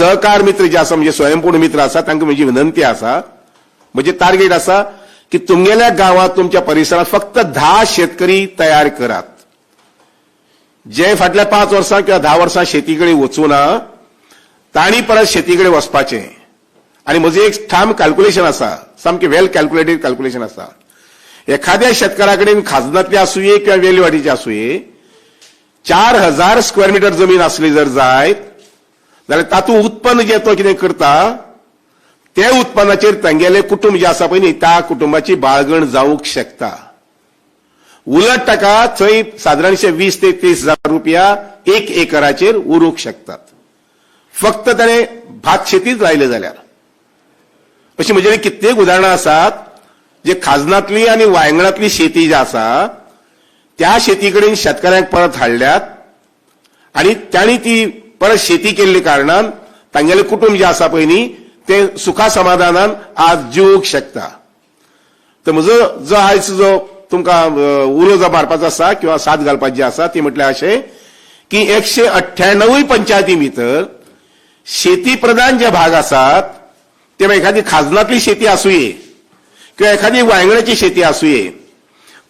सहकार मित्र जे आसा, म्हणजे स्वयंपूर्ण मित्र आसा, तांकां म्हजी विनंती आसा, म्हजे टार्गेट आसा की तुमगेल्या गांवांत, तुमच्या परिसरांत फक्त 10 शेतकरी तयार करात, जे फाटल्या 5 वर्सां किंवा 10 वर्सां शेती कडेन वचूं ना, तांणी परत शेती कडेन वचपाचें. आनी म्हजें एक ठाम कॅल्क्युलेशन आसा, सामकें वेल कॅल्क्युलेटेड कॅल्क्युलेशन आसा. एखाद्या शेतकारा कडेन खाजनांतली आसुये किंवा वेलवाडीची आसुये, 4000 स्क्वेअर मिटर जमीन आसली जर जायत जाल्यार तातूंत उत्पन्न जें तो कितें करता, ते उत्पन्नाचेर तांगेलें कुटुंब जें आसा पळय न्ही, त्या कुटुंबाची बाळगण जावंक शकता. उलट ताका थंय सादारणशे 20 ते 30 हजार रुपया एक एकराचेर उरूंक शकतात, फक्त ताणें भात शेतीच लायले जाल्यार. अशी म्हजे कडेन कित्येक उदाहरणां आसात, जे खाजनांतली आनी वायंगणांतली शेती जी आसा, त्या शेती कडेन शेतकऱ्यांक परत हाडल्यात आनी तांणी ती परत शेती केल्ली कारणान तांगेलें कुटुंब जें आसा पळय न्ही, तें सुखा समाधानान आज जिवूंक शकता. तर म्हजो जो आयज जो तुमकां उलो जो मारपाचो आसा किंवा साद घालपाची आसा, ती म्हटल्यार अशें की 198 पंचायती भितर शेती प्रधान जे भाग आसात, ते मागीर एखादी खाजनांतली शेती आसुये किंवा एखादी वायंगणाची शेती आसुये,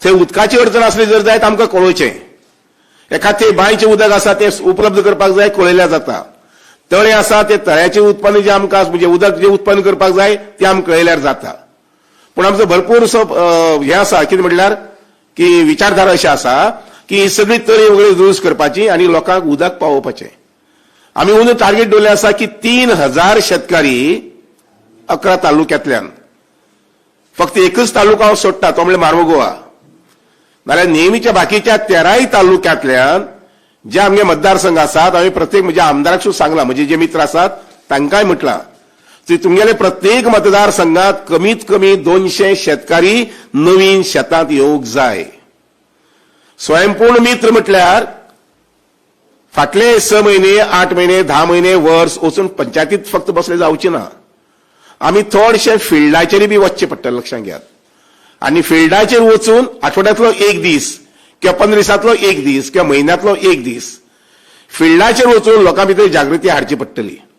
थंय उदकाची अडचण आसली जर जायत, आमकां कळोवचें. एखादे बांयचें उदक आसा, तें उपलब्ध करपाक जाय, कळयल्यार जाता. तळें आसा, ते तळ्याचें उत्पन्न जें आमकां, म्हणजे उदक जें उत्पन्न करपाक जाय, तें आमकां कळयल्यार जाता. पूण आमचो भरपूरसो हें आसा, कितें म्हटल्यार की विचारधारा अशी आसा की ही सगळी तळी वगैरे दुरुस्त करपाची आनी लोकांक उदक पावोवपाचें. आमी अंदू टार्गेट दवरलें आसा की 3000 शेतकारी 11 तालुक्यांतल्यान. फक्त एकच तालुका हांव सोडटा, तो म्हणल्यार मार्मगोवा. नाल्यार नेहमीच्या बाकीच्या 13य तालुक्यांतल्यान जे आमगे मतदारसंघ आसात, हांवें प्रत्येक म्हज्या आमदाराक सुद्दां सांगलां, म्हजे जे मित्र आसात तांकांय म्हटलां की तुमगेले प्रत्येक मतदारसंघात कमीत कमी 200 शेतकारी नवीन शेतांत येवंक जाय. स्वयंपूर्ण मित्र म्हटल्यार फाटले 6 म्हयने, 8 म्हयने, 10 म्हयने, वर्स वचून पंचायतीत फक्त बसले जावचे ना. आमी थोडशे फिल्डाचेर बी वचचें पडटलें, लक्षात घेयात. आनी फिल्डाचेर वचून आठवड्यांतलो एक दीस किंवा 15 दिसांतलो एक दीस किंवा म्हयन्यांतलो एक दीस फिल्डाचेर वचून लोकां भितर जागृती हाडची पडटली.